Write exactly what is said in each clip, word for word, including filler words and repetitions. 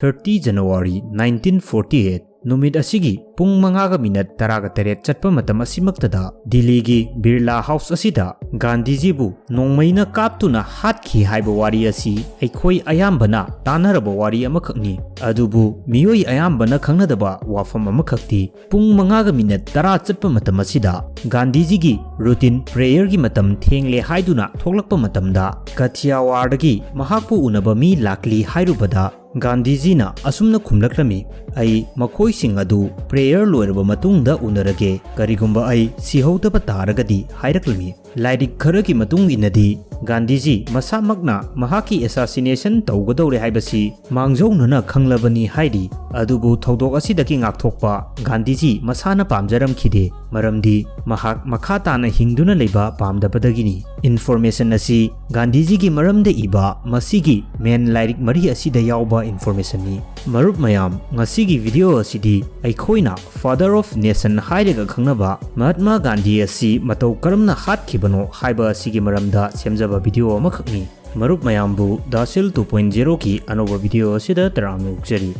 thirty January nineteen forty eight, ꯅꯨꯃꯤꯠ ꯑꯁꯤꯒꯤ ꯄꯨꯡ ꯃꯉꯥꯒ ꯃꯤꯅꯠ ꯇꯔꯥꯒ ꯇꯔꯦꯠ ꯆꯠꯄ ꯃꯇꯝ ꯑꯁꯤꯃꯛꯇꯗ ꯗꯤꯜꯂꯤꯒꯤ ꯕꯤꯔꯂꯥ ꯍꯥꯎꯁ ꯑꯁꯤꯗ ꯒꯥꯟꯙꯤꯖꯤꯕꯨ ꯅꯣꯡꯃꯩꯅ ꯀꯥꯞꯇꯨꯅ ꯍꯥꯠꯈꯤ ꯍꯥꯏꯕ ꯋꯥꯔꯤ ꯑꯁꯤ ꯑꯩꯈꯣꯏ ꯑꯌꯥꯝꯕꯅ ꯇꯥꯅꯔꯕ ꯋꯥꯔꯤ ꯑꯃꯈꯛꯅꯤ꯫ ꯑꯗꯨꯕꯨ ꯃꯤꯑꯣꯏ ꯑꯌꯥꯝꯕꯅ ꯈꯪꯅꯗꯕ ꯋꯥꯐꯝ ꯑꯃꯈꯛꯇꯤ, ꯄꯨꯡ ꯃꯉꯥꯒ ꯃꯤꯅꯠ ꯇꯔꯥ ꯆꯠꯄ ꯃꯇꯝ ꯑꯁꯤꯗ ꯒꯥꯟꯙꯤꯖꯤꯒꯤ ꯔꯨꯇꯤꯟ ꯄ꯭ꯔꯦꯌꯔꯒꯤ ꯃꯇꯝ ꯊꯦꯡꯂꯦ ꯍꯥꯏꯗꯨꯅ ꯊꯣꯛꯂꯛꯄ ꯃꯇꯝꯗ ꯀꯊꯤꯌꯥꯋꯥꯔꯗꯒꯤ ꯃꯍꯥꯛꯄꯨ ꯎꯅꯕ ꯃꯤ ꯂꯥꯛꯂꯤ ꯍꯥꯏꯔꯨꯕꯗ ꯒꯥꯟꯙꯤꯖꯤꯅ ꯑꯁꯨꯝꯅ ꯈꯨꯝꯂꯛꯂꯝꯃꯤ, "ꯑꯩ ꯃꯈꯣꯏꯁꯤꯡ ꯑꯗꯨ ꯄ꯭ꯔꯦꯌꯔ ꯂꯣꯏꯔꯕ ꯃꯇꯨꯡꯗ ꯎꯅꯔꯒꯦ, ꯀꯔꯤꯒꯨꯝꯕ ꯑꯩ ꯁꯤꯍꯧꯗꯕ ꯇꯥꯔꯒꯗꯤ" ꯍꯥꯏꯔꯛꯂꯝꯃꯤ꯫ ꯂꯥꯏꯔꯤꯛ ꯈꯔꯒꯤ ꯃꯇꯨꯡ ꯏꯟꯅꯗꯤ ꯒꯥꯟꯙꯤꯖꯤ ꯃꯁꯥꯃꯛꯅ ꯃꯍꯥꯛꯀꯤ ꯑꯦꯁꯥꯁꯤꯅꯦꯁꯟ ꯇꯧꯒꯗꯧꯔꯦ ꯍꯥꯏꯕꯁꯤ ꯃꯥꯡꯖꯧꯅꯅ ꯈꯪꯂꯕꯅꯤ ꯍꯥꯏꯔꯤ꯫ ꯑꯗꯨꯕꯨ ꯊꯧꯗꯣꯛ ꯑꯁꯤꯗꯒꯤ ꯉꯥꯛꯊꯣꯛꯄ ꯒꯥꯟꯙꯤꯖꯤ ꯃꯁꯥꯅ ꯄꯥꯝꯖꯔꯝꯈꯤꯗꯦ, ꯃꯔꯝꯗꯤ ꯃꯍꯥꯛ ꯃꯈꯥ ꯇꯥꯅ ꯍꯤꯡꯗꯨꯅ ꯂꯩꯕ ꯄꯥꯝꯗꯕꯗꯒꯤꯅꯤ꯫ ꯏꯟꯐꯣꯔꯃꯦꯁꯟ ꯑꯁꯤ ꯒꯥꯟꯙꯤꯖꯤꯒꯤ ꯃꯔꯝꯗ ꯏꯕ ꯃꯁꯤꯒꯤ ꯃꯦꯟ ꯂꯥꯏꯔꯤꯛ ꯃꯔꯤ ꯑꯁꯤꯗ ꯌꯥꯎꯕ ꯏꯟꯐꯣꯔꯃꯦꯁꯟꯅꯤ꯫ ꯃꯔꯨꯞ ꯃꯌꯥꯝ, ꯉꯁꯤꯒꯤ ꯚꯤꯗꯤꯑꯣ ꯑꯁꯤꯗꯤ ꯑꯩꯈꯣꯏꯅ Father of Nation ꯍꯥꯏꯔꯒ ꯈꯪꯅꯕ ꯃꯍꯥꯠꯃꯥ ꯒꯥꯟꯙꯤ ꯑꯁꯤ ꯃꯇꯧ ꯀꯔꯝꯅ ꯍꯥꯠꯈꯤꯕꯅꯣ ꯍꯥꯏꯕ ꯑꯁꯤꯒꯤ ꯃꯔꯝꯗ ꯁꯦꯝꯖꯕ ꯚꯤꯗꯤꯑꯣ ꯑꯃꯈꯛꯅꯤ꯫ ꯃꯔꯨꯞ ꯃꯌꯥꯝꯕꯨ ꯗꯥꯁꯤꯜ two point zero ꯒꯤ ꯑꯅꯧꯕ ꯚꯤꯗꯤꯑꯣ ꯑꯁꯤꯗ ꯇꯔꯥꯝꯅ ꯑꯣꯛꯆꯔꯤ꯫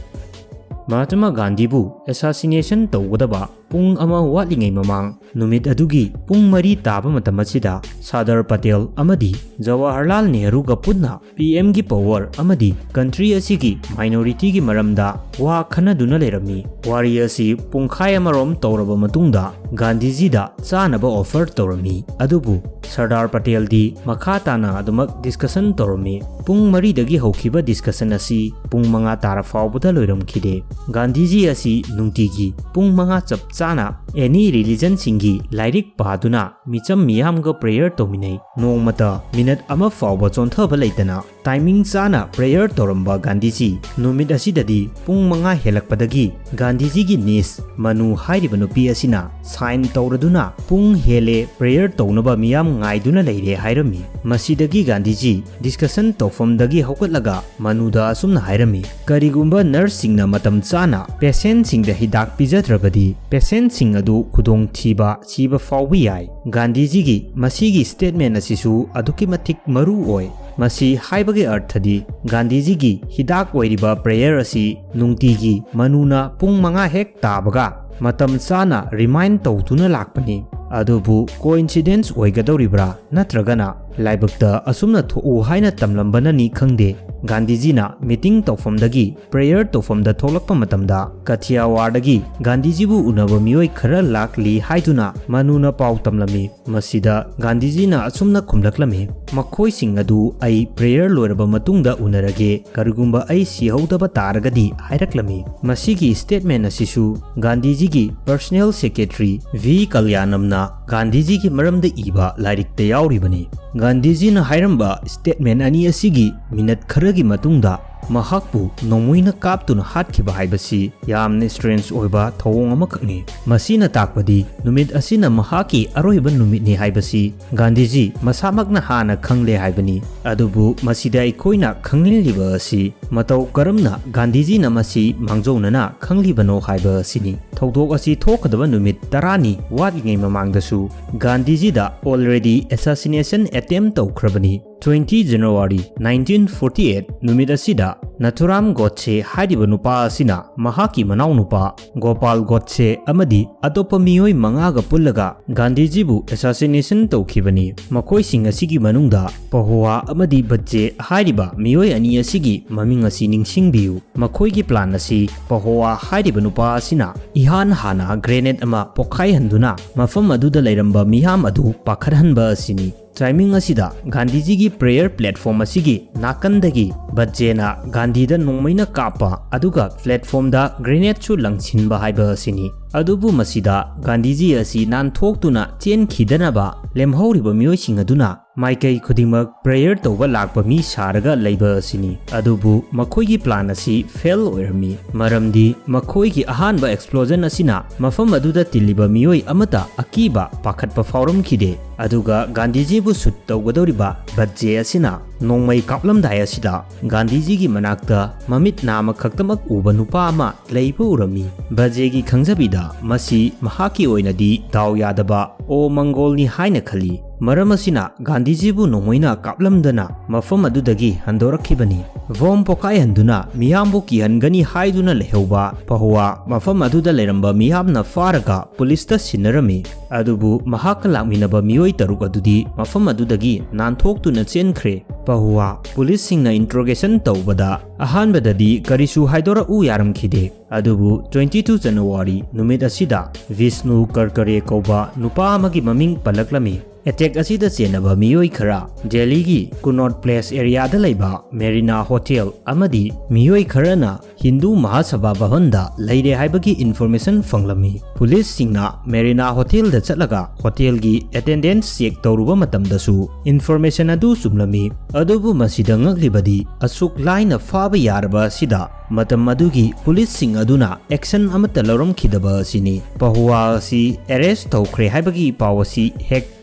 ꯃꯍꯥꯠꯃꯥ ꯒꯥꯟꯙꯤꯕꯨ ꯑꯦꯁꯥꯁꯤꯅꯦꯁꯟ ꯇꯧꯒꯗꯕ ꯄꯨꯡ ꯑꯃ ꯋꯥꯠꯂꯤꯉꯩ ꯃꯃꯥꯡ, ꯅꯨꯃꯤꯠ ꯑꯗꯨꯒꯤ ꯄꯨꯡ ꯃꯔꯤ ꯇꯥꯕ ꯃꯇꯝ ꯑꯁꯤꯗ ꯁꯔꯗꯥꯔ ꯄꯇꯦꯜ ꯑꯃꯗꯤ ꯖꯋꯥꯍꯔꯂꯥꯜ ꯅꯦꯍꯔꯨꯒ ꯄꯨꯟꯅ ꯄꯤ ꯑꯦꯝꯒꯤ ꯄꯋꯥꯔ ꯑꯃꯗꯤ ꯀꯟꯇ꯭ꯔꯤ ꯑꯁꯤꯒꯤ ꯃꯥꯏꯅꯣꯔꯤꯇꯤꯒꯤ ꯃꯔꯝꯗ ꯋꯥ ꯈꯟꯅꯗꯨꯅ ꯂꯩꯔꯝꯃꯤ꯫ ꯋꯥꯔꯤ ꯑꯁꯤ ꯄꯨꯡꯈꯥꯏ ꯑꯃꯔꯣꯝ ꯇꯧꯔꯕ ꯃꯇꯨꯡꯗ ꯒꯥꯟꯙꯤꯖꯤꯗ ꯆꯥꯅꯕ ꯑꯣꯐꯔ ꯇꯧꯔꯝꯃꯤ꯫ ꯑꯗꯨꯕꯨ ꯁꯔꯗꯥꯔ ꯄꯇꯦꯜꯗꯤ ꯃꯈꯥ ꯇꯥꯅ ꯑꯗꯨꯃꯛ ꯗꯤꯁꯀꯁꯟ ꯇꯧꯔꯝꯃꯤ꯫ ꯄꯨꯡ ꯃꯔꯤꯗꯒꯤ ꯍꯧꯈꯤꯕ ꯗꯤꯁꯀꯁꯟ ꯑꯁꯤ ꯄꯨꯡ ꯃꯉꯥ ꯇꯥꯔ ꯐꯥꯎꯕꯗ ꯂꯣꯏꯔꯝꯈꯤꯗꯦ꯫ ꯒꯥꯟꯙꯤꯖꯤ ꯑꯁꯤ ꯅꯨꯡꯇꯤꯒꯤ ꯄꯨꯡ ꯃꯉꯥ ꯆꯞ ꯆꯥꯅ ꯑꯦꯅꯤ ꯔꯤꯂꯤꯖꯟꯁꯤꯡꯒꯤ ꯂꯥꯏꯔꯤꯛ ꯄꯥꯗꯨꯅ ꯃꯤꯆꯝ ꯃꯤꯌꯥꯝꯒ ꯄ꯭ꯔꯦꯌꯔ ꯇꯧꯃꯤꯟꯅꯩ꯫ ꯅꯣꯡꯃꯇ ꯃꯤꯅꯠ ꯑꯃ ꯐꯥꯎꯕ ꯆꯣꯟꯊꯕ ꯂꯩꯇꯅ ꯇꯥꯏꯃꯤꯡ ꯆꯥꯅ ꯄ꯭ꯔꯦꯌꯔ ꯇꯧꯔꯝꯕ ꯒꯥꯟꯙꯤꯖꯤ ꯅꯨꯃꯤꯠ ꯑꯁꯤꯗꯗꯤ ꯄꯨꯡ ꯃꯉꯥ ꯍꯦꯜꯂꯛꯄꯗꯒꯤ ꯒꯥꯟꯙꯤꯖꯤꯒꯤ ꯅꯤꯁ ꯃꯅꯨ ꯍꯥꯏꯔꯤꯕ ꯅꯨꯄꯤ ꯑꯁꯤꯅ ꯁꯥꯏꯟ ꯇꯧꯔꯗꯨꯅ ꯄꯨꯡ ꯍꯦꯜꯂꯦ, ꯄ꯭ꯔꯦꯌꯔ ꯇꯧꯅꯕ ꯃꯤꯌꯥꯝ ꯉꯥꯏꯗꯨꯅ ꯂꯩꯔꯦ ꯍꯥꯏꯔꯝꯃꯤ꯫ ꯃꯁꯤꯗꯒꯤ ꯒꯥꯟꯙꯤꯖꯤ ꯗꯤꯁꯀꯁꯟ ꯇꯧꯐꯝꯗꯒꯤ ꯍꯧꯒꯠꯂꯒ ꯃꯅꯨꯗ ꯑꯁꯨꯝꯅ ꯍꯥꯏꯔꯝꯃꯤ, "ꯀꯔꯤꯒꯨꯝꯕ ꯅꯔꯁꯁꯤꯡꯅ ꯃꯇꯝ ꯆꯥꯅ ꯄꯦꯁꯦꯟꯠꯁꯤꯡꯗ ꯍꯤꯗꯥꯛ ꯄꯤꯖꯗ꯭ꯔꯕꯗꯤ ꯄꯦꯁꯦꯟꯠꯁꯤꯡ ꯑꯗꯨ ꯈꯨꯗꯣꯡꯊꯤꯕ ꯁꯤꯕ ꯐꯥꯎꯕ ꯌꯥꯏ꯫" ꯒꯥꯟꯙꯤꯖꯤꯒꯤ ꯃꯁꯤꯒꯤ ꯁ꯭ꯇꯦꯠꯃꯦꯟ ꯑꯁꯤꯁꯨ ꯑꯗꯨꯛꯀꯤ ꯃꯇꯤꯛ ꯃꯔꯨ ꯑꯣꯏ꯫ ꯃꯁꯤ ꯍꯥꯏꯕꯒꯤ ꯑꯔꯊꯗꯤ ꯒꯥꯟꯙꯤꯖꯤꯒꯤ ꯍꯤꯗꯥꯛ ꯑꯣꯏꯔꯤꯕ prayer ꯑꯁꯤ ꯅꯨꯡꯇꯤꯒꯤ ꯃꯅꯨꯅ ꯄꯨꯡ ꯃꯉꯥ ꯍꯦꯛ ꯇꯥꯕꯒ ꯃꯇꯝ ꯆꯥꯅ remind ꯇꯧꯗꯨꯅ ꯂꯥꯛꯄꯅꯤ꯫ ꯑꯗꯨꯕꯨ coincidence ꯑꯣꯏꯒꯗꯧꯔꯤꯕ꯭ꯔꯥ, ꯅꯠꯇ꯭ꯔꯒꯅ ꯂꯥꯏꯕꯛꯇ ꯑꯁꯨꯝꯅ ꯊꯣꯛꯎ ꯍꯥꯏꯅ ꯇꯝꯂꯝꯕꯅꯅꯤ ꯈꯪꯗꯦ, ꯒꯥꯟꯙꯤꯖꯤꯅ meeting ꯇꯧꯐꯝꯗꯒꯤ prayer ꯇꯧꯐꯝꯗ ꯊꯣꯛꯂꯛꯄ ꯃꯇꯝꯗ ꯀꯊꯤꯌꯥꯋꯥꯔꯗꯒꯤ ꯒꯥꯟꯙꯤꯖꯤꯕꯨ ꯎꯅꯕ ꯃꯤꯑꯣꯏ ꯈꯔ ꯂꯥꯛꯂꯤ ꯍꯥꯏꯗꯨꯅ ꯃꯅꯨꯅ ꯄꯥꯎ ꯇꯝꯂꯝꯃꯤ꯫ ꯃꯁꯤꯗ ꯒꯥꯟꯙꯤꯖꯤꯅ ꯑꯁꯨꯝꯅ ꯈꯨꯝꯂꯛꯂꯝꯃꯤ, "ꯃꯈꯣꯏꯁꯤꯡ ꯑꯗꯨ ꯑꯩ prayer ꯂꯣꯏꯔꯕ ꯃꯇꯨꯡꯗ ꯎꯅꯔꯒꯦ, ꯀꯔꯤꯒꯨꯝꯕ ꯑꯩ ꯁꯤꯍꯧꯗꯕ ꯇꯥꯔꯒꯗꯤ" ꯍꯥꯏꯔꯛꯂꯝꯃꯤ꯫ ꯃꯁꯤꯒꯤ statement ꯑꯁꯤꯁꯨ ꯒꯥꯟꯙꯤꯖꯤꯒꯤ personal secretary ꯚꯤ ꯀꯜꯌꯥꯅꯝꯅ ꯒꯥꯟꯙꯤꯖꯤꯒꯤ ꯃꯔꯝꯗ ꯏꯕ ꯂꯥꯏꯔꯤꯛꯇ ꯌꯥꯎꯔꯤꯕꯅꯤ꯫ ꯒꯥꯟꯙꯤꯖꯤꯅ ꯍꯥꯏꯔꯝꯕ statement ꯑꯅꯤ ꯑꯁꯤꯒꯤ minute ꯈꯔꯒꯤ ꯃꯇꯨꯡꯗ ꯃꯍꯥꯛꯄꯨ ꯅꯣꯡꯃꯩꯅ ꯀꯥꯞꯇꯨꯅ ꯍꯥꯠꯈꯤꯕ ꯍꯥꯏꯕꯁꯤ ꯌꯥꯝꯅ strange ꯑꯣꯏꯕ ꯊꯧꯑꯣꯡ ꯑꯃꯈꯛꯅꯤ꯫ ꯃꯁꯤꯅ ꯇꯥꯛꯄꯗꯤ ꯅꯨꯃꯤꯠ ꯑꯁꯤꯅ ꯃꯍꯥꯛꯀꯤ ꯑꯔꯣꯏꯕ ꯅꯨꯃꯤꯠꯅꯤ ꯍꯥꯏꯕꯁꯤ ꯒꯥꯟꯙꯤꯖꯤ ꯃꯁꯥꯃꯛꯅ ꯍꯥꯟꯅ ꯈꯪꯂꯦ ꯍꯥꯏꯕꯅꯤ꯫ ꯑꯗꯨꯕꯨ ꯃꯁꯤꯗ ꯑꯩꯈꯣꯏꯅ ꯈꯪꯅꯤꯡꯂꯤꯕ ꯑꯁꯤ ꯃꯇꯧ ꯀꯔꯝꯅ ꯒꯥꯟꯙꯤꯖꯤꯅ ꯃꯁꯤ ꯃꯥꯡꯖꯧꯅꯅ ꯈꯪꯂꯤꯕꯅꯣ ꯍꯥꯏꯕ ꯑꯁꯤꯅꯤ꯫ ꯊꯧꯗꯣꯛ ꯑꯁꯤ ꯊꯣꯛꯀꯗꯕ ꯅꯨꯃꯤꯠ ꯇꯔꯥꯅꯤ ꯋꯥꯠꯂꯤꯉꯩ ꯃꯃꯥꯡꯗꯁꯨ ꯒꯥꯟꯙꯤꯖꯤꯗ already assassination attempt ꯇꯧꯈ꯭ꯔꯕꯅꯤ꯫ Twenty January nineteen forty eight ꯅꯨꯃꯤꯠ ꯑꯁꯤꯗ ꯅꯥꯊꯨꯔꯥꯝ ꯒꯣꯗꯁꯦ ꯍꯥꯏꯔꯤꯕ ꯅꯨꯄꯥ ꯑꯁꯤꯅ ꯃꯍꯥꯛꯀꯤ ꯃꯅꯥꯎꯅꯨꯄꯥ ꯒꯣꯄꯥꯜ ꯒꯣꯗꯁꯦ ꯑꯃꯗꯤ ꯑꯇꯣꯞꯄ ꯃꯤꯑꯣꯏ ꯃꯉꯥꯒ ꯄꯨꯜꯂꯒ ꯒꯥꯟꯙꯤꯖꯤꯕꯨ assassination ꯇꯧꯈꯤꯕꯅꯤ꯫ ꯃꯈꯣꯏꯁꯤꯡ ꯑꯁꯤꯒꯤ ꯃꯅꯨꯡꯗ ꯄꯍꯣꯋꯥ ꯑꯃꯗꯤ ꯕꯠꯖꯦ ꯍꯥꯏꯔꯤꯕ ꯃꯤꯑꯣꯏ ꯑꯅꯤ ꯑꯁꯤꯒꯤ ꯃꯃꯤꯡ ꯑꯁꯤ ꯅꯤꯡꯁꯤꯡꯕꯤꯌꯨ꯫ ꯃꯈꯣꯏꯒꯤ plan ꯑꯁꯤ ꯄꯍꯣꯋꯥ ꯍꯥꯏꯔꯤꯕ ꯅꯨꯄꯥ ꯑꯁꯤꯅ ꯏꯍꯥꯟ ꯍꯥꯟꯅ grenade ꯑꯃ ꯄꯣꯈꯥꯏꯍꯟꯗꯨꯅ ꯃꯐꯝ ꯑꯗꯨꯗ ꯂꯩꯔꯝꯕ ꯃꯤꯌꯥꯝ ꯑꯗꯨ ꯄꯥꯈꯠꯍꯟꯕ ꯑꯁꯤꯅꯤ꯫ Timing ꯑꯁꯤꯗ ꯒꯥꯟꯙꯤꯖꯤꯒꯤ prayer platform ꯑꯁꯤꯒꯤ ꯅꯥꯀꯟꯗꯒꯤ ꯕꯠꯖꯦꯅ ꯒꯥꯟꯙꯤꯗ ꯅꯣꯡꯃꯩꯅ ꯀꯥꯞꯄ ꯑꯗꯨꯒ platformꯗ grenadeꯁꯨ ꯂꯪꯁꯤꯟꯕ ꯍꯥꯏꯕ ꯑꯁꯤꯅꯤ꯫ ꯑꯗꯨꯕꯨ ꯃꯁꯤꯗ ꯒꯥꯟꯙꯤꯖꯤ ꯑꯁꯤ ꯅꯥꯟꯊꯣꯛꯇꯨꯅ ꯆꯦꯟꯈꯤꯗꯅꯕ ꯂꯦꯝꯍꯧꯔꯤꯕ ꯃꯤꯑꯣꯏꯁꯤꯡ ꯑꯗꯨꯅ ꯃꯥꯏꯀꯩ ꯈꯨꯗꯤꯡꯃꯛ prayer ꯇꯧꯕ ꯂꯥꯛꯄ ꯃꯤ ꯁꯥꯔꯒ ꯂꯩꯕ ꯑꯁꯤꯅꯤ꯫ ꯑꯗꯨꯕꯨ ꯃꯈꯣꯏꯒꯤ plan ꯑꯁꯤ fail ꯑꯣꯏꯔꯝꯃꯤ, ꯃꯔꯝꯗꯤ ꯃꯈꯣꯏꯒꯤ ꯑꯍꯥꯟꯕ explosion ꯑꯁꯤꯅ ꯃꯐꯝ ꯑꯗꯨꯗ ꯇꯤꯜꯂꯤꯕ ꯃꯤꯑꯣꯏ ꯑꯃꯠꯇ ꯑꯀꯤꯕ ꯄꯥꯈꯠꯄ ꯐꯥꯎꯔꯝꯈꯤꯗꯦ꯫ ꯑꯗꯨꯒ ꯒꯥꯟꯙꯤꯖꯤꯕꯨ ꯁꯨꯠ ꯇꯧꯒꯗꯧꯔꯤꯕ ꯕꯠꯖꯦ ꯑꯁꯤꯅ ꯅꯣꯡꯃꯩ ꯀꯥꯞꯂꯝꯗꯥꯏ ꯑꯁꯤꯗ ꯒꯥꯟꯙꯤꯖꯤꯒꯤ ꯃꯅꯥꯛꯇ ꯃꯃꯤꯠ ꯅꯥꯃ ꯈꯛꯇꯃꯛ ꯎꯕ ꯅꯨꯄꯥ ꯑꯃ ꯂꯩꯕ ꯎꯔꯝꯃꯤ꯫ ꯕꯠꯖꯦꯒꯤ ꯈꯪꯖꯕꯤꯗ ꯃꯁꯤ ꯃꯍꯥꯛꯀꯤ ꯑꯣꯏꯅꯗꯤ ꯗꯥꯎ ꯌꯥꯗꯕ ꯑꯣ ꯃꯪꯒꯣꯜꯅꯤ ꯍꯥꯏꯅ ꯈꯜꯂꯤ꯫ ꯃꯔꯝ ꯑꯁꯤꯅ ꯒꯥꯟꯙꯤꯖꯤꯕꯨ ꯅꯣꯡꯃꯩꯅ ꯀꯥꯞꯂꯝꯗꯅ ꯃꯐꯝ ꯑꯗꯨꯗꯒꯤ ꯍꯟꯗꯣꯔꯛꯈꯤꯕꯅꯤ꯫ ꯕꯣꯝ ꯄꯣꯈꯥꯏꯍꯟꯗꯨꯅ ꯃꯤꯌꯥꯝꯕꯨ ꯀꯤꯍꯟꯒꯅꯤ ꯍꯥꯏꯗꯨꯅ ꯂꯩꯍꯧꯕ ꯄꯍꯨꯋꯥ ꯃꯐꯝ ꯑꯗꯨꯗ ꯂꯩꯔꯝꯕ ꯃꯤꯌꯥꯝꯅ ꯐꯥꯔꯒ ꯄꯨꯂꯤꯁꯇ ꯁꯤꯟꯅꯔꯝꯃꯤ꯫ ꯑꯗꯨꯕꯨ ꯃꯍꯥꯛꯀ ꯂꯥꯛꯃꯤꯟꯅꯕ ꯃꯤꯑꯣꯏ ꯇꯔꯨꯛ ꯑꯗꯨꯗꯤ ꯃꯐꯝ ꯑꯗꯨꯗꯒꯤ ꯅꯥꯟꯊꯣꯛꯇꯨꯅ ꯆꯦꯟꯈ꯭ꯔꯦ꯫ ꯄꯍꯨꯋꯥ ꯄꯨꯂꯤꯁꯁꯤꯡꯅ ꯏꯟꯇ꯭ꯔꯣꯒꯦꯁꯟ ꯇꯧꯕꯗ ꯑꯍꯥꯟꯕꯗꯗꯤ ꯀꯔꯤꯁꯨ ꯍꯥꯏꯗꯣꯔꯛꯎ ꯌꯥꯔꯝꯈꯤꯗꯦ꯫ ꯑꯗꯨꯕꯨ twenty two January ꯅꯨꯃꯤꯠ ꯑꯁꯤꯗ ꯚꯤꯁꯅꯨ ꯀꯔꯀꯔꯦ ꯀꯧꯕ ꯅꯨꯄꯥ ꯑꯃꯒꯤ ꯃꯃꯤꯡ ꯄꯜꯂꯛꯂꯝꯃꯤ꯫ ꯑꯦꯇꯦꯛ ꯑꯁꯤꯗ ꯆꯦꯟꯅꯕ ꯃꯤꯑꯣꯏ ꯈꯔ ꯗꯦꯜꯂꯤꯒꯤ ꯀꯨꯅꯣꯠ ꯄ꯭ꯂꯦꯁ ꯑꯦꯔꯤꯌꯥꯗ ꯂꯩꯕ ꯃꯦꯔꯤꯅꯥ ꯍꯣꯇꯦꯜ ꯑꯃꯗꯤ ꯃꯤꯑꯣꯏ ꯈꯔꯅ ꯍꯤꯟꯗꯨ ꯃꯍꯥꯁꯚꯥ ꯚꯕꯟꯗ ꯂꯩꯔꯦ ꯍꯥꯏꯕꯒꯤ ꯏꯟꯐꯣꯔꯃꯦꯁꯟ ꯐꯪꯂꯝꯃꯤ꯫ ꯄꯨꯂꯤꯁꯁꯤꯡꯅ ꯃꯦꯔꯤꯅꯥ ꯍꯣꯇꯦꯜꯗ ꯆꯠꯂꯒ ꯍꯣꯇꯦꯜꯒꯤ ꯑꯦꯇꯦꯟꯗꯦꯟꯁ ꯆꯦꯛ ꯇꯧꯔꯨꯕ ꯃꯇꯝꯗꯁꯨ ꯏꯟꯐꯣꯔꯃꯦꯁꯟ ꯑꯗꯨ ꯆꯨꯝꯂꯝꯃꯤ꯫ ꯑꯗꯨꯕꯨ ꯃꯁꯤꯗ ꯉꯛꯂꯤꯕꯗꯤ ꯑꯁꯨꯛ ꯂꯥꯏꯅ ꯐꯥꯕ ꯌꯥꯔꯕ ꯑꯁꯤꯗ ꯃꯇꯝ ꯑꯗꯨꯒꯤ ꯄꯨꯂꯤꯁꯁꯤꯡ ꯑꯗꯨꯅ ꯑꯦꯛꯁꯟ ꯑꯃꯠꯇ ꯂꯧꯔꯝꯈꯤꯗꯕ ꯑꯁꯤꯅꯤ꯫ ꯄꯍꯨꯋꯥ ꯑꯁꯤ ꯑꯦꯔꯦꯁ ꯇꯧꯈ꯭ꯔꯦ ꯍꯥꯏꯕꯒꯤ ꯄꯥꯎ ꯑꯁꯤ ꯍꯦꯛ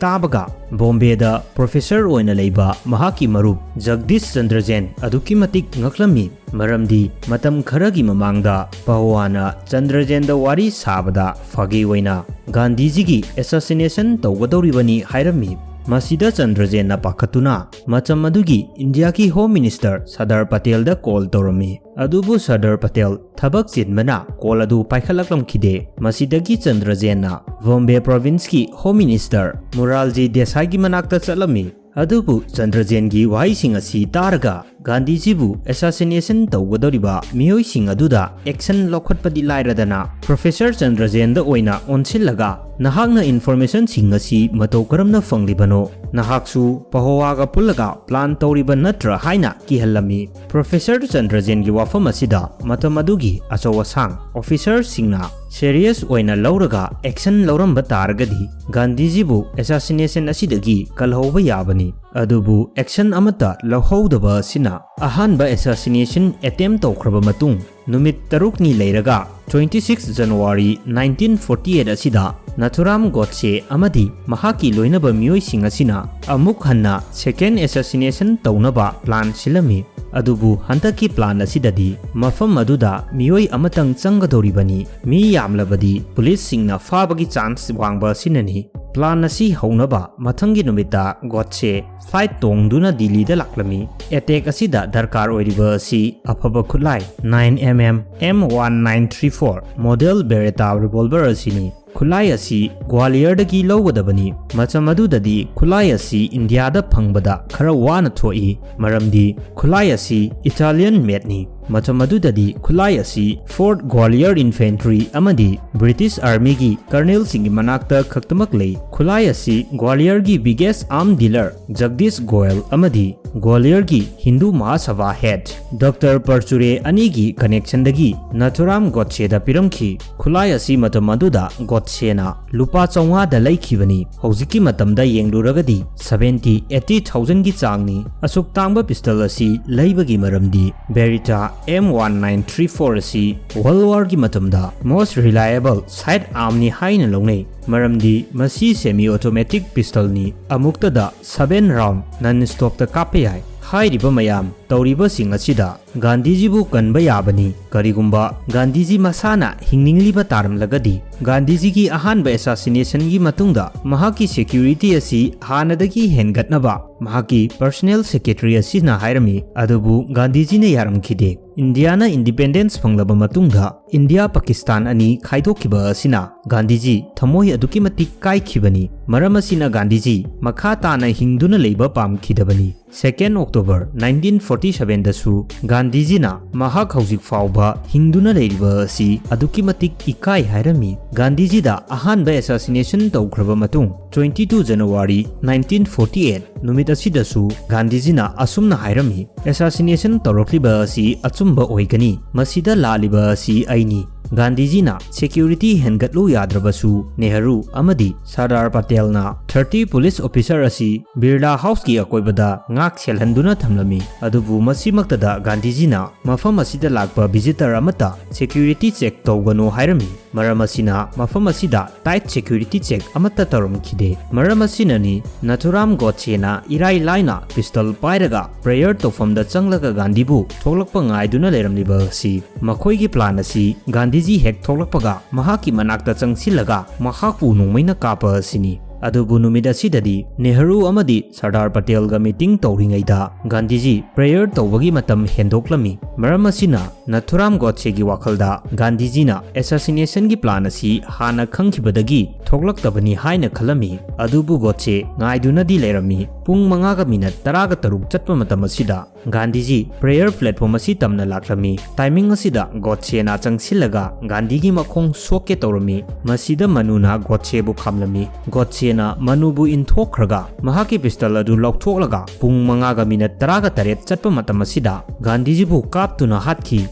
ꯇꯥꯕꯒ ꯕꯣꯝꯕꯦꯗ ꯄ꯭ꯔꯣꯐꯦꯁꯔ ꯑꯣꯏꯅ ꯂꯩꯕ ꯃꯍꯥꯛꯀꯤ ꯃꯔꯨꯞ ꯖꯒꯗꯤꯁ ꯆꯟꯗ꯭ꯔꯖꯦꯟ ꯑꯗꯨꯛꯀꯤ ꯃꯇꯤꯛ ꯉꯛꯂꯝꯃꯤ꯫ ꯃꯔꯝꯗꯤ ꯃꯇꯝ ꯈꯔꯒꯤ ꯃꯃꯥꯡꯗ ꯄꯍꯨꯋꯥꯅ ꯆꯟꯗ꯭ꯔꯖꯦꯟꯗ ꯋꯥꯔꯤ ꯁꯥꯕꯗ ꯐꯥꯒꯤ ꯑꯣꯏꯅ ꯒꯥꯟꯙꯤꯖꯤꯒꯤ ꯑꯦꯁꯥꯁꯤꯅꯦꯁꯟ ꯇꯧꯒꯗꯧꯔꯤꯕꯅꯤ ꯍꯥꯏꯔꯝꯃꯤ꯫ ꯃꯁꯤꯗ ꯆꯟꯗ꯭ꯔꯖꯦꯟꯅ ꯄꯥꯈꯠꯇꯨꯅ ꯃꯇꯝ ꯑꯗꯨꯒꯤ ꯏꯟꯗꯤꯌꯥꯒꯤ ꯍꯣꯝ ꯃꯤꯅꯤꯁꯇꯔ ꯁꯔꯗꯥꯔ ꯄꯇꯦꯜꯗ ꯀꯣꯜ ꯇꯧꯔꯝꯃꯤ꯫ ꯑꯗꯨꯕꯨ ꯁꯔꯗꯥꯔ ꯄꯇꯦꯜ ꯊꯕꯛ ꯆꯤꯟꯕꯅ ꯀꯣꯜ ꯑꯗꯨ ꯄꯥꯏꯈꯠꯂꯛꯂꯝꯈꯤꯗꯦ꯫ ꯃꯁꯤꯗꯒꯤ ꯆꯟꯗ꯭ꯔꯖꯦꯟꯅ ꯕꯣꯝꯕꯦ ꯄ꯭ꯔꯣꯚꯤꯟꯁꯀꯤ ꯍꯣꯝ ꯃꯤꯅꯤꯁꯇꯔ ꯃꯨꯔꯥꯜꯖꯤ ꯗꯦꯁꯥꯏꯒꯤ ꯃꯅꯥꯛꯇ ꯆꯠꯂꯝꯃꯤ꯫ ꯑꯗꯨꯕꯨ ꯆꯟꯗ꯭ꯔꯖꯦꯟꯒꯤ ꯋꯥꯍꯩꯁꯤꯡ ꯑꯁꯤ ꯇꯥꯔꯒ ꯒꯥꯟꯙꯤꯖꯤꯕꯨ ꯑꯦꯁꯥꯁꯤꯅꯦꯁꯟ ꯇꯧꯒꯗꯧꯔꯤꯕ ꯃꯤꯑꯣꯏꯁꯤꯡ ꯑꯗꯨꯗ ꯑꯦꯛꯁꯟ ꯂꯧꯈꯠꯄꯗꯤ ꯂꯥꯏꯔꯗꯅ ꯄ꯭ꯔꯣꯐꯦꯁꯔ ꯆꯟꯗ꯭ꯔꯖꯦꯟꯗ ꯑꯣꯏꯅ ꯑꯣꯟꯁꯤꯜꯂꯒ ꯅꯍꯥꯛꯅ ꯏꯟꯐꯣꯔꯃꯦꯁꯟꯁꯤꯡ ꯑꯁꯤ ꯃꯇꯧ ꯀꯔꯝꯅ ꯐꯪꯂꯤꯕꯅꯣ? ꯅꯍꯥꯛꯁꯨ ꯄꯍꯣꯋꯥꯒ ꯄꯨꯜꯂꯒ ꯄ꯭ꯂꯥꯟ ꯇꯧꯔꯤꯕ ꯅꯠꯇ꯭ꯔꯥ ꯍꯥꯏꯅ ꯀꯤꯍꯜꯂꯝꯃꯤ꯫ ꯄ꯭ꯔꯣꯐꯦꯁꯔ ꯆꯟꯗ꯭ꯔꯖꯦꯟꯒꯤ ꯋꯥꯐꯝ ꯑꯁꯤꯗ ꯃꯇꯝ ꯑꯗꯨꯒꯤ ꯑꯆꯧ ꯑꯁꯥꯡ ꯑꯣꯐꯤꯁꯔꯁꯤꯡꯅ ꯁꯦꯔꯤꯌꯁ ꯑꯣꯏꯅ ꯂꯧꯔꯒ ꯑꯦꯛꯁꯟ ꯂꯧꯔꯝꯕ ꯇꯥꯔꯒꯗꯤ ꯒꯥꯟꯙꯤꯖꯤꯕꯨ ꯑꯦꯁꯥꯁꯤꯅꯦꯁꯟ ꯑꯁꯤꯗꯒꯤ ꯀꯜꯍꯧꯕ ꯌꯥꯕꯅꯤ꯫ ꯑꯗꯨꯕꯨ ꯑꯦꯛꯁꯟ ꯑꯃꯠꯇ ꯂꯧꯍꯧꯗꯕ ꯑꯁꯤꯅ ꯑꯍꯥꯟꯕ ꯑꯦꯁꯥꯁꯤꯅꯦꯁꯟ ꯑꯦꯇꯦꯝ ꯇꯧꯈ꯭ꯔꯕ ꯃꯇꯨꯡ ꯅꯨꯃꯤꯠ ꯇꯔꯨꯛꯅꯤ ꯂꯩꯔꯒ twenty six January nineteen forty eight ꯑꯁꯤꯗ ꯅꯥꯊꯨꯔꯥꯝ ꯒꯣꯗꯁꯦ ꯑꯃꯗꯤ ꯃꯍꯥꯛꯀꯤ ꯂꯣꯏꯅꯕ ꯃꯤꯑꯣꯏꯁꯤꯡ ꯑꯁꯤꯅ ꯑꯃꯨꯛ ꯍꯟꯅ second assassination ꯇꯧꯅꯕ plan ꯁꯤꯜꯂꯝꯃꯤ꯫ ꯑꯗꯨꯕꯨ ꯍꯟꯗꯛꯀꯤ plan ꯑꯁꯤꯗꯗꯤ ꯃꯐꯝ ꯑꯗꯨꯗ ꯃꯤꯑꯣꯏ ꯑꯃꯇꯪ ꯆꯪꯒꯗꯧꯔꯤꯕꯅꯤ꯫ ꯃꯤ ꯌꯥꯝꯂꯕꯗꯤ ꯄꯨꯂꯤꯁꯁꯤꯡꯅ ꯐꯥꯕꯒꯤ chance ꯋꯥꯡꯕ ꯑꯁꯤꯅꯅꯤ꯫ Plan ꯑꯁꯤ ꯍꯧꯅꯕ ꯃꯊꯪꯒꯤ ꯅꯨꯃꯤꯠꯇ ꯒꯣꯗꯁꯦ flight ꯇꯣꯡꯗꯨꯅ ꯗꯤꯜꯂꯤꯗ ꯂꯥꯛꯂꯝꯃꯤ꯫ Attack ꯑꯁꯤꯗ ꯗꯔꯀꯥꯔ ꯑꯣꯏꯔꯤꯕ ꯑꯁꯤ ꯑꯐꯕ ꯈꯨꯠꯂꯥꯏ nine M M M one nine three four model Beretta revolver ꯑꯁꯤꯅꯤ꯫ ꯈꯨꯠꯂꯥꯏ ꯑꯁꯤ ꯒ꯭ꯋꯥꯂꯤꯌꯔꯗꯒꯤ ꯂꯧꯒꯗꯕꯅꯤ꯫ ꯃꯇꯝ ꯑꯗꯨꯗꯗꯤ ꯈꯨꯠꯂꯥꯏ ꯑꯁꯤ ꯏꯟꯗꯤꯌꯥꯗ ꯐꯪꯕꯗ ꯈꯔ ꯋꯥꯅ ꯊꯣꯛꯏ, ꯃꯔꯝꯗꯤ ꯈꯨꯠꯂꯥꯏ ꯑꯁꯤ Italian madeꯅꯤ꯫ ꯃꯇꯝ ꯑꯗꯨꯗꯗꯤ ꯈꯨꯠꯂꯥꯏ ꯑꯁꯤ Fort Gwalior Infantry ꯑꯃꯗꯤ British Armyꯒꯤ colonelꯁꯤꯡꯒꯤ ꯃꯅꯥꯛꯇ ꯈꯛꯇꯃꯛ ꯂꯩ꯫ ꯈꯨꯠꯂꯥꯏ ꯑꯁꯤ ꯒ꯭ꯋꯥꯂꯤꯌꯔꯒꯤ biggest arm dealer Jagdish Goyal ꯑꯃꯗꯤ ꯒ꯭ꯋꯥꯂꯤꯌꯔꯒꯤ ꯍꯤꯟꯗꯨ ꯃꯍꯥꯁꯚꯥ head Doctor ꯄꯔꯆꯨꯔꯦ ꯑꯅꯤꯒꯤ connectionꯗꯒꯤ ꯅꯥꯊꯨꯔꯥꯝ ꯒꯣꯗꯁꯦꯗ ꯄꯤꯔꯝꯈꯤ꯫ ꯈꯨꯠꯂꯥꯏ ꯑꯁꯤ ꯃꯇꯝ ꯑꯗꯨꯗ ꯒꯣꯗꯁꯦꯅ ꯂꯨꯄꯥ ꯆꯥꯝꯃꯉꯥꯗ ꯂꯩꯈꯤꯕꯅꯤ꯫ ꯍꯧꯖꯤꯛꯀꯤ ꯃꯇꯝꯗ ꯌꯦꯡꯂꯨꯔꯒꯗꯤ seventy eighty thousandꯒꯤ ꯆꯥꯡꯅꯤ꯫ ꯑꯁꯨꯛ ꯇꯥꯡꯕ pistol ꯑꯁꯤ ꯂꯩꯕꯒꯤ ꯃꯔꯝꯗꯤ Beretta M one nine three four ꯑꯁꯤ World Warꯒꯤ ꯃꯇꯝꯗ most reliable side armꯅꯤ ꯍꯥꯏꯅ ꯂꯧꯅꯩ, ꯃꯔꯝꯗꯤ ꯃꯁꯤ semi automatic pistolꯅꯤ꯫ ꯑꯃꯨꯛꯇꯗ seven round non-stopꯇ ꯀꯥꯞꯄ ꯌꯥꯏ꯫ ꯍꯥꯏꯔꯤꯕ ꯃꯌꯥꯝ ꯇꯧꯔꯤꯕꯁꯤꯡ ꯑꯁꯤꯗ ꯒꯥꯟꯙꯤꯖꯤꯕꯨ ꯀꯟꯕ ꯌꯥꯕꯅꯤ꯫ ꯀꯔꯤꯒꯨꯝꯕ ꯒꯥꯟꯙꯤꯖꯤ ꯃꯁꯥꯅ ꯍꯤꯡꯅꯤꯡꯂꯤꯕ ꯇꯥꯔꯝꯂꯒꯗꯤ, ꯒꯥꯟꯙꯤꯖꯤꯒꯤ ꯑꯍꯥꯟꯕ assassinationꯒꯤ ꯃꯇꯨꯡꯗ ꯃꯍꯥꯛꯀꯤ security ꯑꯁꯤ ꯍꯥꯟꯅꯗꯒꯤ ꯍꯦꯟꯒꯠꯅꯕ ꯃꯍꯥꯛꯀꯤ personal secretary ꯑꯁꯤꯅ ꯍꯥꯏꯔꯝꯃꯤ꯫ ꯑꯗꯨꯕꯨ ꯒꯥꯟꯙꯤꯖꯤꯅ ꯌꯥꯔꯝꯈꯤꯗꯦ꯫ ꯏꯟꯗꯤꯌꯥꯅ independence ꯐꯪꯂꯕ ꯃꯇꯨꯡꯗ ꯏꯟꯗꯤꯌꯥ ꯄꯥꯀꯤꯁꯇꯥꯟ ꯑꯅꯤ ꯈꯥꯏꯗꯣꯛꯈꯤꯕ ꯑꯁꯤꯅ ꯒꯥꯟꯙꯤꯖꯤ ꯊꯃꯣꯏ ꯑꯗꯨꯛꯀꯤ ꯃꯇꯤꯛ ꯀꯥꯏꯈꯤꯕꯅꯤ꯫ ꯃꯔꯝ ꯑꯁꯤꯅ ꯒꯥꯟꯙꯤꯖꯤ ꯃꯈꯥ ꯇꯥꯅ ꯍꯤꯡꯗꯨꯅ ꯂꯩꯕ ꯄꯥꯝꯈꯤꯗꯕꯅꯤ꯫ Second October nineteen forty sevenꯗꯁꯨ ꯒꯥꯟꯙꯤꯖꯤꯅ ꯃꯍꯥꯛ ꯍꯧꯖꯤꯛ ꯐꯥꯎꯕ ꯍꯤꯡꯗꯨꯅ ꯂꯩꯔꯤꯕ ꯑꯁꯤ ꯑꯗꯨꯛꯀꯤ ꯃꯇꯤꯛ ꯏꯀꯥꯏ ꯍꯥꯏꯔꯝꯃꯤ꯫ ꯒꯥꯟꯙꯤꯖꯤꯗ ꯑꯍꯥꯟꯕ assassination ꯇꯧꯈ꯭ꯔꯕ ꯃꯇꯨꯡ twenty two January nineteen forty eight ꯅꯨꯃꯤꯠ ꯑꯁꯤꯗꯁꯨ ꯒꯥꯟꯙꯤꯖꯤꯅ ꯑꯁꯨꯝꯅ ꯍꯥꯏꯔꯝꯃꯤ, "Assassination ꯇꯧꯔꯛꯂꯤꯕ ꯑꯁꯤ ꯑꯆꯨꯝꯕ ꯑꯣꯏꯒꯅꯤ꯫ ꯃꯁꯤꯗ ꯂꯥꯜꯂꯤꯕ ꯑꯁꯤ ꯑꯩꯅꯤ꯫" ꯒꯥꯟꯙꯤꯖꯤꯅ security ꯍꯦꯟꯒꯠꯂꯨ ꯌꯥꯗ꯭ꯔꯕꯁꯨ ꯅꯦꯍꯔꯨ ꯑꯃꯗꯤ ꯁꯔꯗꯥꯔ ꯄꯇꯦꯜꯅ thirty police officer ꯑꯁꯤ ꯕꯤꯔꯂꯥ ꯍꯥꯎꯁꯀꯤ ꯑꯀꯣꯏꯕꯗ ꯉꯥꯛ ꯁꯦꯜꯍꯟꯗꯨꯅ ꯊꯝꯂꯝꯃꯤ꯫ ꯑꯗꯨꯕꯨ ꯕꯨ ꯃꯁꯤꯃꯛꯇꯗ ꯒꯥꯟꯙꯤꯖꯤꯅ ꯃꯐꯝ ꯑꯁꯤꯗ ꯂꯥꯛꯄ visitor ꯑꯃꯠꯇ security check ꯇꯧꯒꯅꯨ ꯍꯥꯏꯔꯝꯃꯤ꯫ ꯃꯔꯝ ꯑꯁꯤꯅ ꯃꯐꯝ ꯑꯁꯤꯗ tight security check ꯑꯃꯠꯇ ꯇꯧꯔꯝꯈꯤꯗꯦ꯫ ꯃꯔꯝ ꯑꯁꯤꯅꯅꯤ ꯅꯥꯊꯨꯔꯥꯝ ꯒꯣꯗꯁꯦꯅ ꯏꯔꯥꯏ ꯂꯥꯏꯅ pistol ꯄꯥꯏꯔꯒ prayer ꯇꯧꯐꯝꯗ ꯆꯪꯂꯒ ꯒꯥꯟꯙꯤꯕꯨ ꯊꯣꯛꯂꯛꯄ ꯉꯥꯏꯗꯨꯅ ꯂꯩꯔꯝꯂꯤꯕ ꯑꯁꯤ꯫ ꯃꯈꯣꯏꯒꯤ plan ꯑꯁꯤ ꯒꯥꯟꯙꯤꯖꯤ ꯍꯦꯛ ꯊꯣꯛꯂꯛꯄꯒ ꯃꯍꯥꯛꯀꯤ ꯃꯅꯥꯛꯇ ꯆꯪꯁꯤꯜꯂꯒ ꯃꯍꯥꯛꯄꯨ ꯅꯣꯡꯃꯩꯅ ꯀꯥꯞꯄ ꯑꯁꯤꯅꯤ꯫ ꯑꯗꯨꯕꯨ ꯅꯨꯃꯤꯠ ꯑꯁꯤꯗꯗꯤ ꯅꯦꯍꯔꯨ ꯑꯃꯗꯤ ꯁꯔꯗꯥꯔ ꯄꯇꯦꯜꯒ meeting ꯇꯧꯔꯤꯉꯩꯗ ꯒꯥꯟꯙꯤꯖꯤ prayer ꯇꯧꯕꯒꯤ ꯃꯇꯝ ꯍꯦꯟꯗꯣꯛꯂꯝꯃꯤ꯫ ꯃꯔꯝ ꯑꯁꯤꯅ ꯅꯥꯊꯨꯔꯥꯝ ꯒꯣꯗꯁꯦꯒꯤ ꯋꯥꯈꯜꯗ ꯒꯥꯟꯙꯤꯖꯤꯅ assassination ꯒꯤ plan ꯑꯁꯤ ꯍꯥꯟꯅ ꯈꯪꯈꯤꯕꯗꯒꯤ ꯊꯣꯛꯂꯛꯇꯕꯅꯤ ꯍꯥꯏꯅ ꯈꯜꯂꯝꯃꯤ꯫ ꯑꯗꯨꯕꯨ ꯒꯣꯗꯁꯦ ꯉꯥꯏꯗꯨꯅꯗꯤ ꯂꯩꯔꯝꯃꯤ꯫ ꯄꯨꯡ ꯃꯉꯥꯒ ꯃꯤꯅꯠ ꯇꯔꯥꯒ ꯇꯔꯨꯛ ꯆꯠꯄ ꯃꯇꯝ ꯑꯁꯤꯗ ꯒꯥꯟꯙꯤꯖꯤ prayer platform ꯑꯁꯤ ꯇꯝꯅ ꯂꯥꯛꯂꯝꯃꯤ꯫ Timing ꯑꯁꯤꯗ ꯒꯣꯗꯁꯦꯅ ꯆꯪꯁꯤꯜꯂꯒ ꯒꯥꯟꯙꯤꯒꯤ ꯃꯈꯣꯡ ꯁꯣꯛꯀꯦ ꯇꯧꯔꯝꯃꯤ꯫ ꯃꯁꯤꯗ ꯃꯅꯨꯅ ꯒꯣꯗꯁꯦꯕꯨ ꯈꯥꯝꯂꯝꯃꯤ꯫ ꯒꯣꯗꯁꯦꯅ ꯃꯅꯨꯕꯨ ꯏꯟꯊꯣꯛꯈ꯭ꯔꯒ ꯃꯍꯥꯛꯀꯤ pistol ꯑꯗꯨ ꯂꯧꯊꯣꯛꯂꯒ ꯄꯨꯡ ꯃꯉꯥꯒ ꯃꯤꯅꯠ ꯇꯔꯥꯒ ꯇꯔꯦꯠ ꯆꯠꯄ ꯃꯇꯝ ꯑꯁꯤꯗ ꯒꯥꯟꯙꯤꯖꯤꯕꯨ ꯀꯥꯞꯇꯨꯅ ꯍꯥꯠꯈꯤ꯫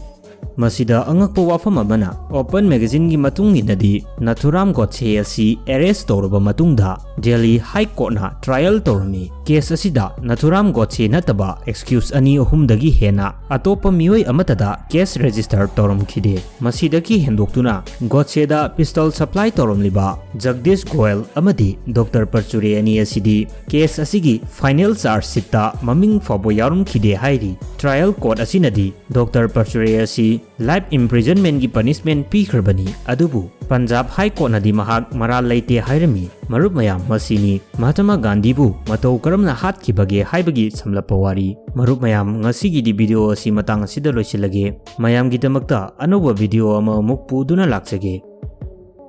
ꯃꯁꯤꯗ ꯑꯉꯛꯄ ꯋꯥꯐꯝ ꯑꯃꯅ, Open Magazine ꯒꯤ ꯃꯇꯨꯡ ꯏꯟꯅꯗꯤ, ꯅꯥꯊꯨꯔꯥꯝ ꯒꯣꯗꯁꯦ ꯑꯁꯤ arrest ꯇꯧꯔꯕ ꯃꯇꯨꯡꯗ Delhi High Court ꯅ trial ꯇꯧꯔꯝꯃꯤ꯫ Case ꯑꯁꯤꯗ ꯅꯥꯊꯨꯔꯥꯝ ꯒꯣꯗꯁꯦ ꯅꯠꯇꯕ accused ꯑꯅꯤ ꯑꯍꯨꯝꯗꯒꯤ ꯍꯦꯟꯅ ꯑꯇꯣꯞꯄ ꯃꯤꯑꯣꯏ ꯑꯃꯠꯇꯗ case register ꯇꯧꯔꯝꯈꯤꯗꯦ꯫ ꯃꯁꯤꯗꯒꯤ ꯍꯦꯟꯗꯣꯛꯇꯨꯅ ꯒꯣꯗꯁꯦꯗ pistol supply ꯇꯧꯔꯝꯂꯤꯕ ꯖꯒꯗꯤꯁ ꯒꯣꯌꯜ ꯑꯃꯗꯤ ꯗꯣꯛꯇꯔ ꯄꯔꯆꯨꯔꯦ ꯑꯅꯤ ꯑꯁꯤꯗꯤ case ꯑꯁꯤꯒꯤ final charge sheet ꯇ ꯃꯃꯤꯡ ꯐꯥꯎꯕ ꯌꯥꯎꯔꯝꯈꯤꯗꯦ ꯍꯥꯏꯔꯤ꯫ Trial court ꯑꯁꯤꯅꯗꯤ ꯗꯣꯛꯇꯔ ꯄꯔꯆꯨꯔꯦ ꯑꯁꯤ life imprisonment ꯒꯤ punishment ꯄꯤꯈ꯭ꯔꯕꯅꯤ, ꯑꯗꯨꯕꯨ ꯄꯟꯖꯥꯕ High Court ꯅꯗꯤ ꯃꯍꯥꯛ ꯃꯔꯥꯜ ꯂꯩꯇꯦ ꯍꯥꯏꯔꯝꯃꯤ꯫ ꯃꯔꯨꯞ ꯃꯌꯥꯝ, ꯃꯁꯤꯅꯤ ꯃꯍꯥꯇꯃꯥ ꯒꯥꯟꯙꯤꯕꯨ ꯃꯇꯧ ꯀꯔꯝꯅ ꯍꯥꯠꯈꯤꯕꯒꯦ ꯍꯥꯏꯕꯒꯤ ꯁꯝꯂꯞꯄ ꯋꯥꯔꯤ꯫ ꯃꯔꯨꯞ ꯃꯌꯥꯝ, ꯉꯁꯤꯒꯤꯗꯤ video ꯑꯁꯤ ꯃꯇꯥꯡ ꯑꯁꯤꯗ ꯂꯣꯏꯁꯤꯜꯂꯒꯦ꯫ ꯃꯌꯥꯝꯒꯤꯗꯃꯛꯇ ꯑꯅꯧꯕ video ꯑꯃꯃꯨꯛ ꯄꯨꯗꯨꯅ ꯂꯥꯛꯆꯒꯦ꯫